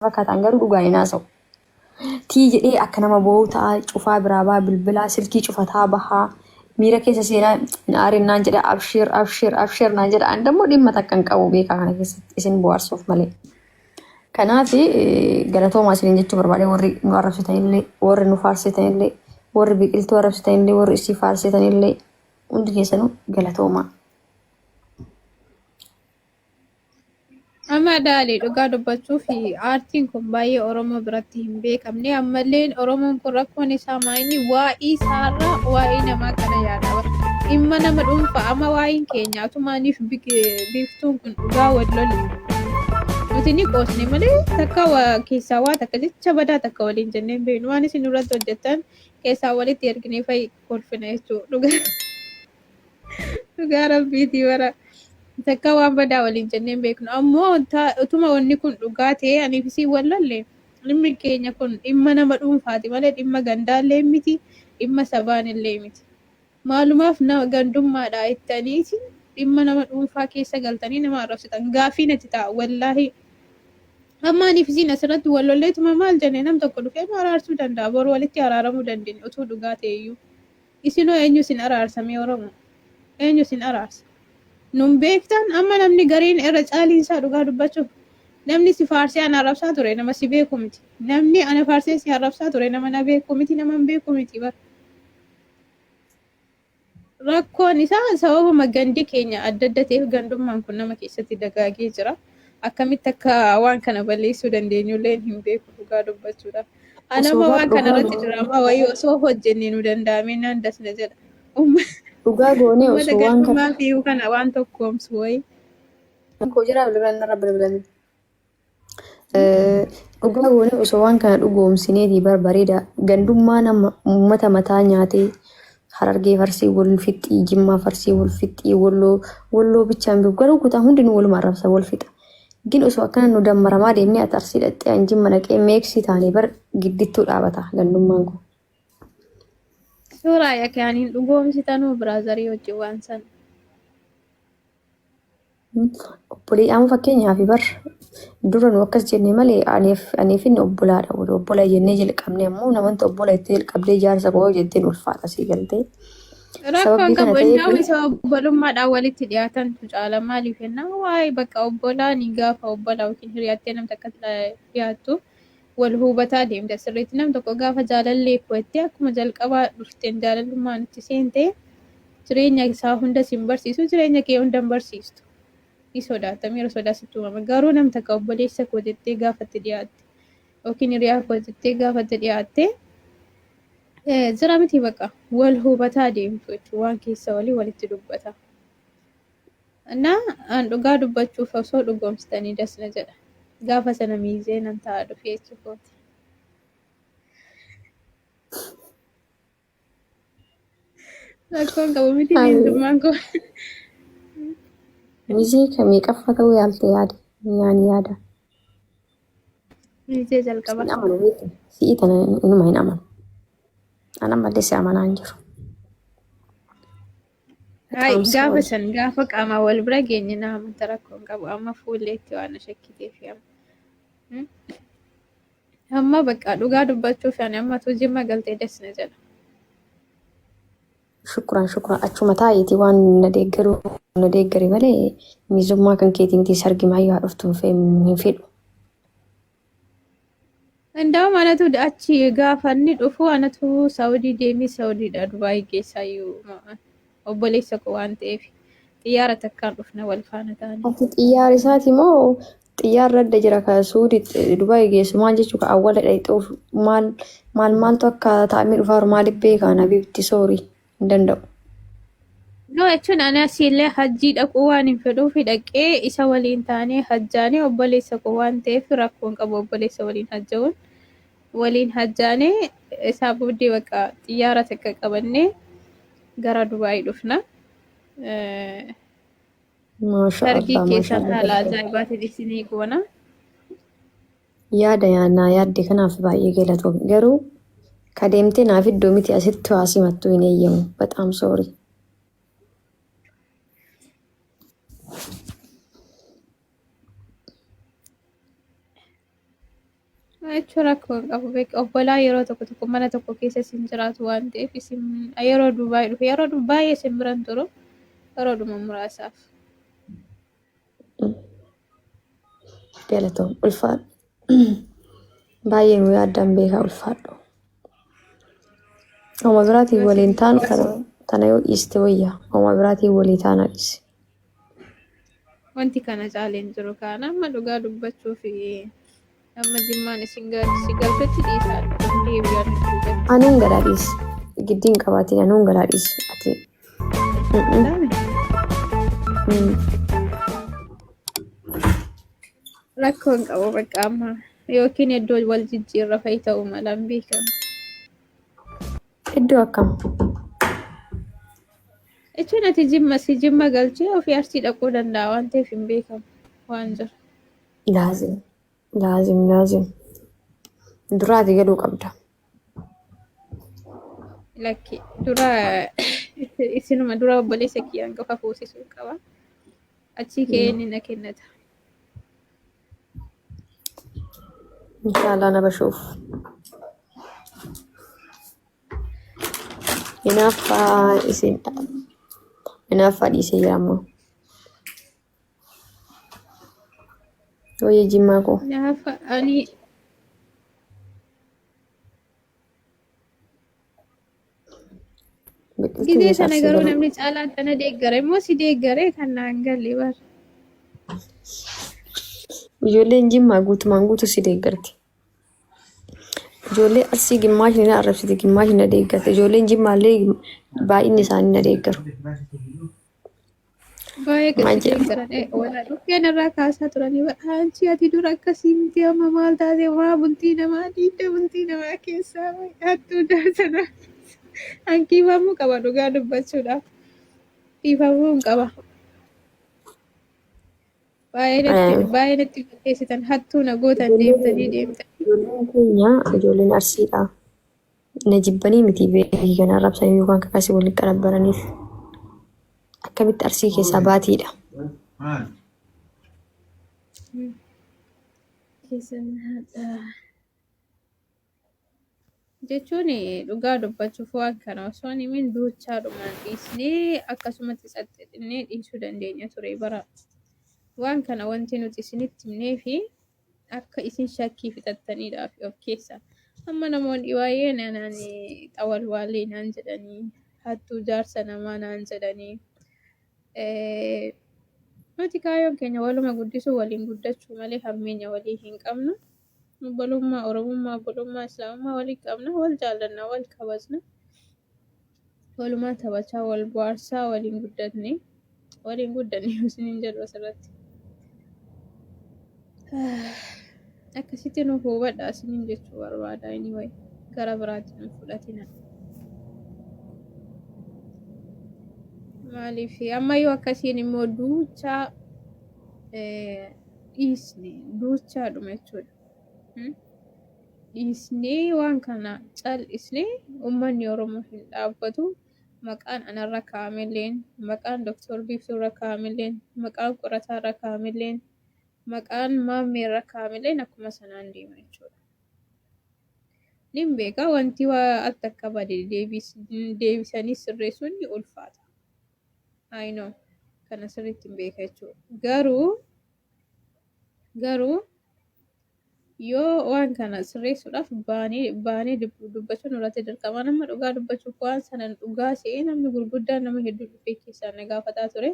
Fakkaatan garuu dhugaan hin haasa'u. Tii jedhee akka nama boo'u ta'a cufaa biraa baha bilbilaa silkii cufataa bahaa miira keessa seenaa hin aarin naan jedha abshiir abshiir abshiir naan jedha an dammoo dhimma takka hin qabu beekaa kana keessatti isin bohaarsuuf malee. Kanaaf galatoomaa isiniin jechuu barbaade warri nu arrabsitanillee warri nu faarsitanillee warri biqiltuu arrabsitanillee warri isii faarsitanillee hundi keessanuu galatoomaa. Amma daali dhugaa dubbachuuf aartiin kun baay'ee Oromoo biratti hin beekamne. Ammallee Oromoon kun rakkoon isaa maa inni waa'ee isaarra waa'ee namaa kana yaada. Dhimma nama dhuunfaa amma waa'een keenya atumaaniif biiftuun kun dhugaa wal lole. Nuti ni qoosne malee takka keessaa waa takka jecha badaa takka waliin jennee hin beeknu. Waan isin irratti hojjettan keessaa walitti erginee fa'i kolfina jechuudha. Dhugaa. Dhugaa rabbiitii bara. Takka waan badaa waliin jennee hin beeknu. Ammoo utuma wanni kun dhugaa ta'ee aniif isiin wal lolle dhimmi keenya kun dhimma nama dhuunfaati malee dhimma gandaallee miti dhimma sabaan illee miti. Maalumaaf nama gandummaadhaa ittaniiti dhimma nama dhuunfaa keessa galtanii nama arrabsitan. Gaaffii natti ta'a wallaahi. Amma aniif isiin asirratti wal lolleetuma maal jenne nam tokko dhufee nu araarsuu danda'a. Boru walitti araaramuu dandeenya utuu dhugaa ta'eyyuu. Isinoo eenyu isin araarsa mee Oromo? Eenyu isin araarsa? Nun beektan amma namni gariin irra caaliin isaa dhugaa dubbachuuf namni si faarsee ana arrabsaa ture nama si beeku miti. Namni ana faarsee si arrabsaa ture nama na beeku miti nama hin beeku miti bar. Rakkoon isaa sababuma gandi keenya adda adda ta'eef gandummaan kun nama keessatti dagaagee jira. Akkamitti akka waan kana balleessuu dandeenyullee hin beeku dhugaa dubbachuudhaaf. Ani Osoo amma bar waan kana dhugaa irratti diraamaa wayii osoo hojjenne nu danda'amee naan dasna jedha. Dhugaa goonee Uummata osoo waan kana gandummaa fiigu kana waan tokkoomsu wayii. Koo jira bilbilan narra bilbilame. Dhugaa goonee osoo waan kana dhugoomsineeti bar bareeda gandummaa nama uummata mataa nyaatee harargee farsii wal fixxii jimmaa farsii wal fixxii walloo walloo bichaan beeku garuu kutaa hundinuu waluma arrabsa wal fixa. Gin osoo akkana nu dammaramaa deemnee ati arsii dhaqxee an jimma dhaqee meeksii taane bar giddittuu dhaabata gandummaan kun. Suuraa yakkaaniin dhugoomsitanuu biraazarii wajjin waan sana. Obbolee amma fakkeenyaaf bar dura nu akkas jenne malee aniif aniif inni obbolaadha wal obbola jennee jalqabne ammoo namoota obbola itti jalqabdee jaarsa koo jetteen ulfaata sii galtee. Rakkoon Sababii kana qabu ta'eef indaa'u isa obbolummaadhaan walitti dhiyaatantu caala maaliif jennaan waa'ee bakka obbolaa ni gaafa obbolaa yookiin hiriyaattee namni takka dhiyaattu wal hubataa deemta sirriitti nam tokko gaafa jaalallee koo jettee akkuma jalqabaa dhufteen jaalallummaan itti seente jireenya isaa hunda sin barsiisu jireenya kee hunda hin barsiistu ni sodaata miira sodaa sitti uumama garuu nam takka obboleessa koo jettee gaafa itti dhiyaatte yookiin hiriyaa koo jettee gaafa itti dhiyaatte jira miti bakka wal hubataa deemtu jechuudha waan keessa walii walitti dubbata. Na an dhugaa dubbachuuf osoo dhugoomsitanii das na jedha. Gaafa sana miizee nan ta'a dhufee jechuu kooti. Rakkoon qabu miti miizummaan koo. Miizee kan meeqaffaa ta'uu yaalte yaade yaani yaada. Miizee jalqaba. Sin amanu beektu si'ii tana inuma hin amanu. An ammallee si amanaa hin jiru. Hayi Qaamsa gaafa wal. san gaafa qaamaa wal bira geenye na amanta rakkoon qabu amma fuulleetti waan na shakkiteef amma. Hmm? Amma bakka dhugaa dubbachuuf ani amma tu jimma galtee das na jedha. Shukran shukran achuma taa'iiti waan na deeggaru na deeggari malee miizummaa kan keetii miti sargi maayyoo haa dhuftu hin fedhu. Indaa'um anatu achi gaafa inni dhufu anatu Saawudii deemee Saawudiidha Dubaayii geessaayyuu obboleessa koo waan ta'eef xiyyaara takkaan dhufna wal faana taane. Ati xiyyaara isaati moo xiyyaarri adda jira ka Suudi Dubaayii geessu maal jechuu ka awwala dhayxuuf maal maal maaltu akka taa'amee dhufaaru maaliif beekaan habiibti soorii hin danda'u. No jechuun ani asiillee hajjii dhaquu waan hin fedhuuf dhaqee isa waliin taanee hajjaanee obboleessa koo waan ta'eef rakkoon qabu obboleessa waliin hajja'uun waliin hajjaanee isaa booddee bakka xiyyaara takka qabannee gara Dubaayii dhufna. Maasha Sargii Allah maasha keessan Allah. haala ajaa'ibaatiin isinii goona. Yaada naa yaadde kanaaf baay'ee galatoomi. Garuu ka deemtee naaf iddoo miti asitti waa simattu hin eeyyamu. Bexaam soorii. Jechuun rakkoo hin qabu beeku. Obbolaa yeroo tokko tokko mana tokko keessa isin jiraatu waan ta'eef isin yeroo Dubaay dhufe yeroo baay'ee isin biran turu yeroodhuma muraasaaf. Galatoom ulfaadhu. Baay'ee nu yaaddaan beekaa ulfaadhu. Oma biraatiin waliin taanu tana yoo dhiiste wayya. Oma biraatiin walii taana dhiisi. Wanti kana caaleen jiru kaan amma dhugaa dubbachuu fi amma jimmaan isin si galtutti dhiisaa deebi'an duubatti. Anuun galaa dhiisi. Giddiin qabaatiin anuun galaa dhiisi. Ati. Rakkoo hin qabu bakka amma yookiin iddoo wal jijjiirra fa'i ta'uu mala hin beekamu. Iddoo akkam? Jechuun ati jimma si jimma galchee ofii arsii dhaquu danda'a waan ta'eef hin beekamu waan jiru. Laazim. Laazim laazim. Dura ati galuu qabda. Lakki dura isinuma dura obboleessa kiyyaan qofa fuusisuu qaba. Achii ka'ee inni na kennata. Inshaallah na bashuuf. Hinaaffaa isin hinaaffaa dhiisee jira ammoo. Wayya jimmaa koo. Naafa ani Biqiltuu gizee keessa sana arsii garuu galuu. namni caalaan tana deeggare immoo si deeggare kan naan galle bar. Ijoolleen jimmaa guutumaan guutuu si deeggarti. Ijoollee arsii gimmaashni na arrabsiti gimmaashni na deeggarti. Ijoolleen jimmaallee baay'inni isaanii na deeggaru. Baay'ee Maal si jedhama? deeggaran wala dhukkeen irraa kaasaa turanii anchi ati dura akkasii miti amma maal taate maa bultii namaa diidda bultii namaa keessaa hattuu jaarsanaa hankiifamuu qaba dhugaa dubbachuudhaaf dhiifamuu hin qaba. Baay'ee natti fakkeessitan hattuu na gootan deemtanii deemtanii. Ijoolleen keenya ijoolleen arsiidha. Na jibbanii miti beekii kana arrabsanii yookaan kakasii waliin qarabbaraniif. Akkamitti arsii keessaa baatiidha. Keessan haadha. Jechuun dhugaa dubbachuuf waan kana osoo hin himin duuchaadhumaan dhiisnee akkasumatti tsaxxinnee dhiisuu dandeenya ture bara. Waan kana wanti nuti isinitti himnee fi akka isin shakkii fixattaniidhaaf of keessa. Amma namoonni baay'een anaan xawalwaalee naan jedhanii hattuu jaarsa namaa naan jedhanii. Nuti kaayyoon keenya waluma guddisuu waliin guddachuu malee hammeenya walii hin qabnu. Obbolummaa Oromummaa, obbolummaa Islaamummaa walii qabna, wal jaallanna, wal kabajna. Walumaan taphachaa, wal bohaarsaa waliin guddatne. Waliin guddanne isiniin jedhu asirratti. Akkasitti nuuf hubadhaa isiniin jechuu barbaada. Anyway, gara biraatti nu fudhatina. Maaliif ammayyuu akkasiin immoo duuchaa dhiisne duuchaadhuma jechuudha. Dhiisnee waan kana cal'isnee uummanni Oromoo hin dhaabbatu. Maqaan anarra kaa'amelleen, maqaan Doktor Biiftuurra kaa'amelleen, maqaan qorataarra kaa'amelleen, maqaan maammeerra kaa'amelleen akkuma sanaan deema jechuudha. Nin beeka wanti waa al takka bade deebisanii sirreessuun ni ulfaata. I know kana sirriitti hin beeka jechuudha. Garuu yoo waan kana sirreessuudhaaf baanee dubbachuun nurratti dirqama. Nama dhugaa dubbachuuf waan sana dhugaa se'ee namni gurguddaan nama hedduu dhufee keessaa na gaafataa ture.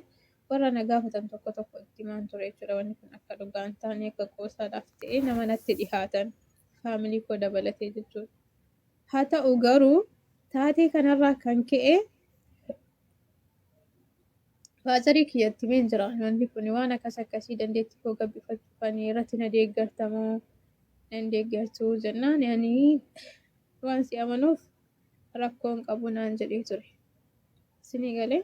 Warra na gaafatan tokko tokko itti himaan ture jechuudha. Wanni kun akka dhugaa hin taane akka qoosaadhaaf ta'e nama natti dhihaatan faamilii koo dabalatee jechuudha. Haa ta'u garuu taatee kanarraa kan ka'e faazarii kiyyatti himeen jira. Wanti kun waan akkas akkasii dandeettii koo gabbifachuuf ani irratti na deeggartamoo nan deeggartu jennaan ani waan si amanuuf rakkoo hin qabu naan jedhee ture. Isinii galee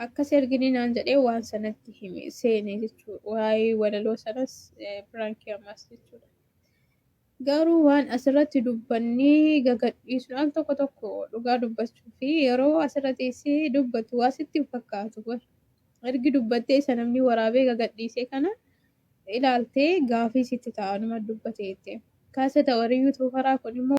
akkas ergini naan jedhee waan sanatti hime seene jechuudha. Waa'ee walaloo sanas piraankii ammaas jechuudha. Garuu waan asirratti dubbannee gagadhiisnu al tokko tokko dhugaa dubbachuu fi yeroo asirra teessee dubbattu waa sitti hin fakkaatu bar. Ergi dubbattee isa namni waraabee gagadhiisee kana ilaaltee gaafii sitti ta'a numa dubbate jettee. Kaasata warri yuutuubaraa kun immoo.